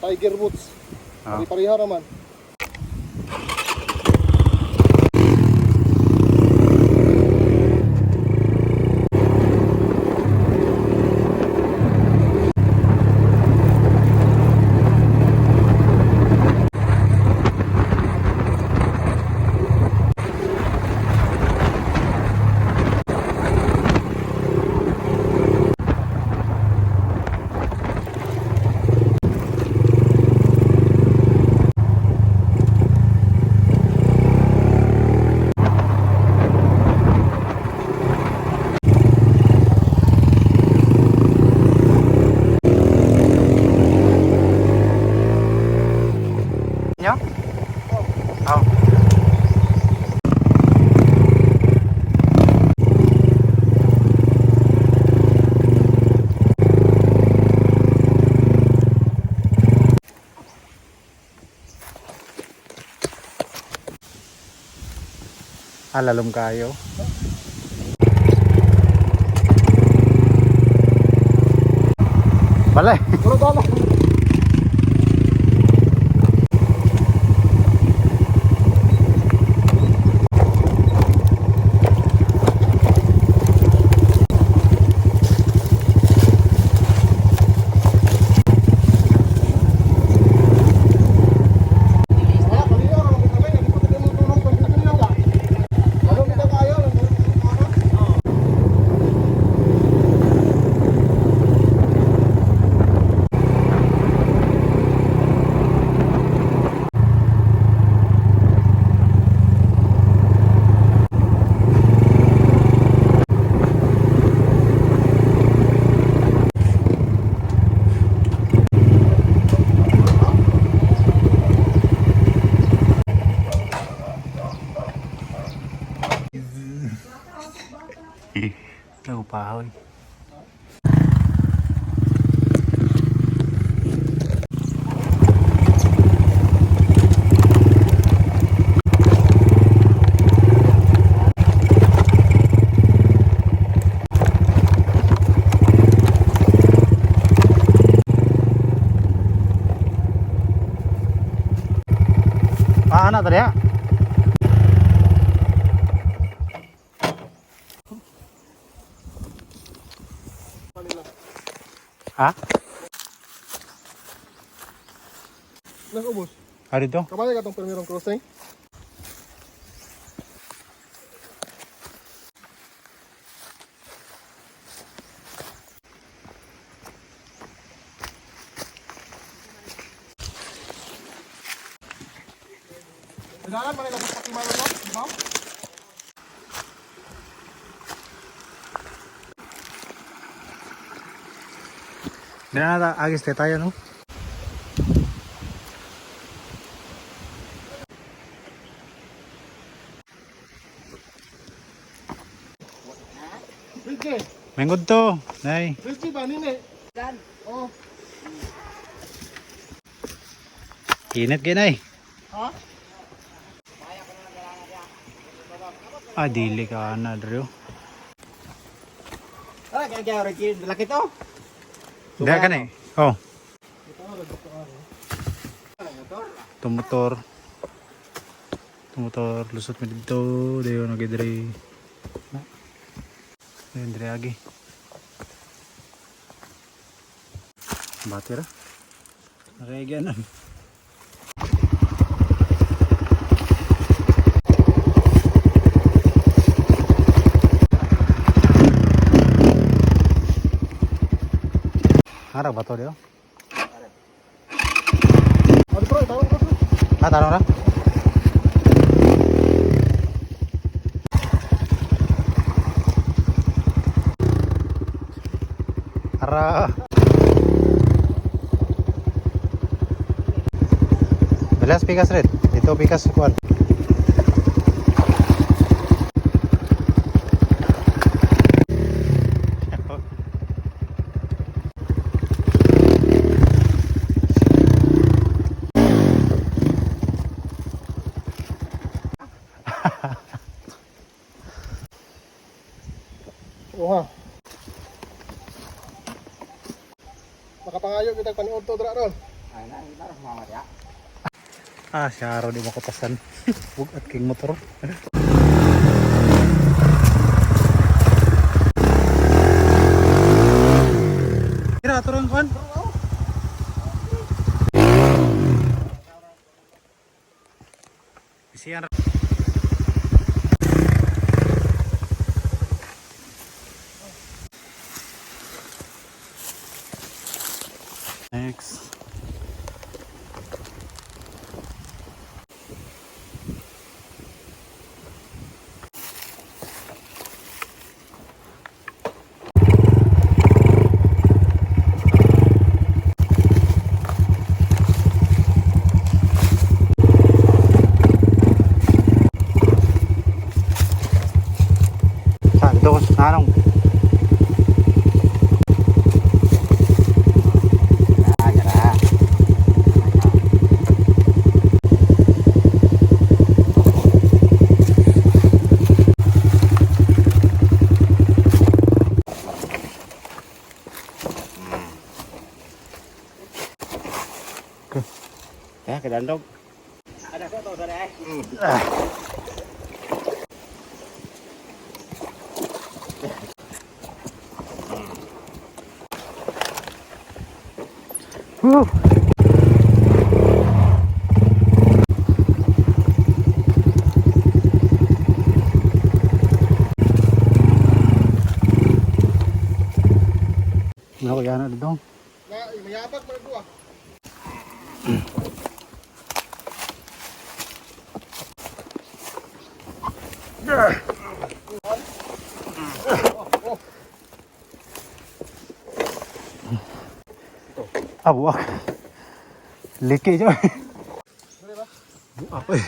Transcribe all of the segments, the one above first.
Tiger boots. Ah. Pare-pareha raman. Nyo? Oh. Ah, lalom kayo. Balay. Pero dala. Naupahoy. Ah, anak tadi ya? Ha? Nag-ubos. Ah, dito? Kamaya ka tong primerong crossing. Kailangan man nila pagpakimalo no? Di ba? Hindi na agis tayo, no? Bridge. Mengod to. Nay. Bridge ba nini? Oh. Init kayo, nay. Ha? Ah, dili ka na, Drew. Ah, kaya kaya Ricky, laki to. Hindi ka na eh. Oh. Tumotor. Tumotor. Lusot mo dito. Dayo nagidre. Ayun, dire agi. Batira. Nakaigyan na. Harap ba to diyo? Ano bro, tawag ko bro. Ah, tarong ra? Ara. Belas pikas red. Dito pikas kuan. Oo ha. Makapangayo kita paniudto dra ron. Ah, si Haro di makutasan. Bugat king motor. Kira turun kon. Isian. Next. Sa dito ko sa anong. Ya, kedandog. Woo! Ano kaya na dito? Na, mayabag man duha. Ah, buak. Liki je. Buak oi.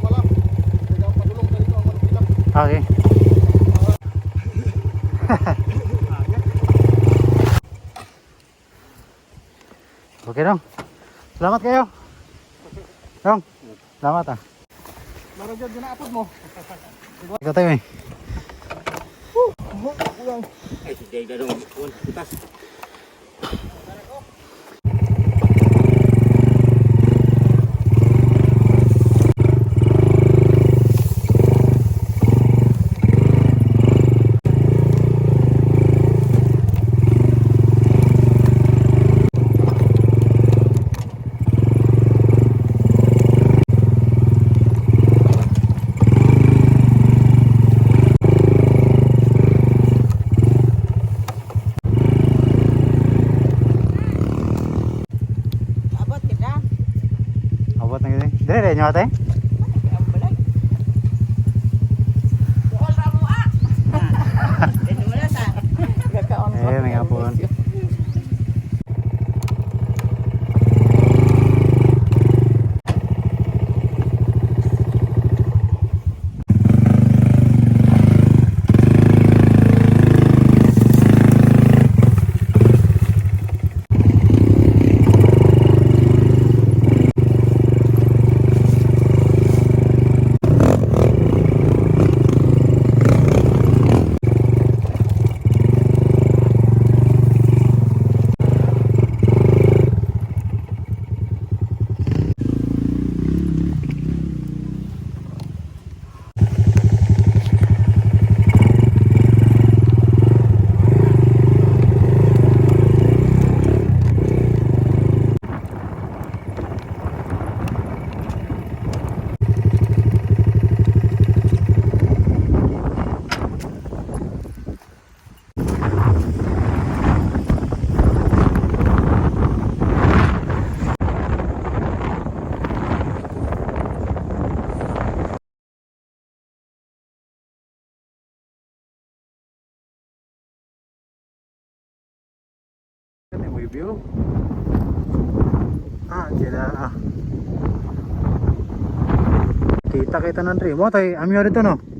Wala. Ikaw padulong dito ang manupilak. Okay. Okay dong. Salamat kayo. Dong. Salamat ah. Meron dyan ginaapod mo. Ikaw tayo eh. Kulang. Ay, sige, dadong. Butas. Abot kita. Abot na gini. Dire dire nyo ate. Ang balay. Buol ra mo ah. Wala ta. Gakaon ko. Eh, may hapon. Ano yung view? Ah, dyan ah. Kita kita ng tree. Mo tay, amyo dito no.